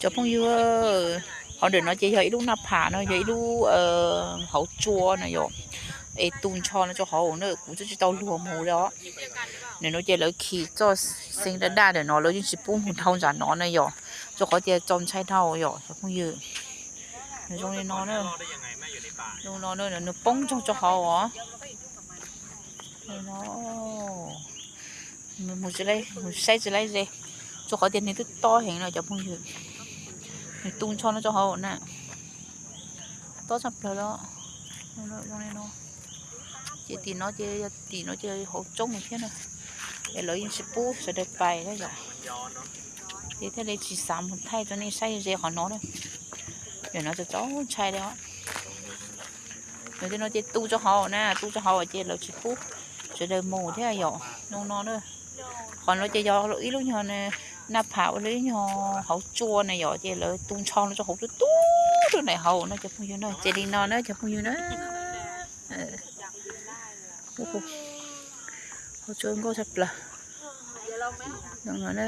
Cov phooj ywg, hauv ntawm no ces yog ib lub naj pham no, yog ib lub hauv tsua no yom, es tu nrho no rau hauv na, kuv twb tsis tau luag mus li os. Nim no ces lawv khi txoj xeev daj daj ntawm no, lawv yeej tsis pub mus dhau nram no na yom, rau qhov tias txaus ntshai dhau yom cov phooj ywg. Nws zoo li no na, zoo no na, nws poob ntsoog rau hauv os. Mus saib tsis laib ze, rau qhov tias nws twb tob heev no cov phooj ywg. Nws tu nrho no rau hauv na, tob tshaj plaws li. Ces tim no ces, tim no ces hauv tsoob thiab na, es lawv yeej tsis pub sawv daws pais na yom. Ces thiaj li tsis xav mus thaij rau nej saib ze qhov no na. Yog no txaus ntshai li os. Nws tej no ces tu rau hauv na, tu rau hauv ces lawv tsis pub sawv daws mus thiab yom. Zoo no na, qhov no ces yog ib lub nyuag naj pham ua li nyuag hauv tsua na yom, ces lawv tu nrho no rau hauv tub tub rau nraim hauv no cov phooj ywg na, ces li no na cov phooj ywg na. Hauv tsua nkauj tshaj plaws. Zoo no na.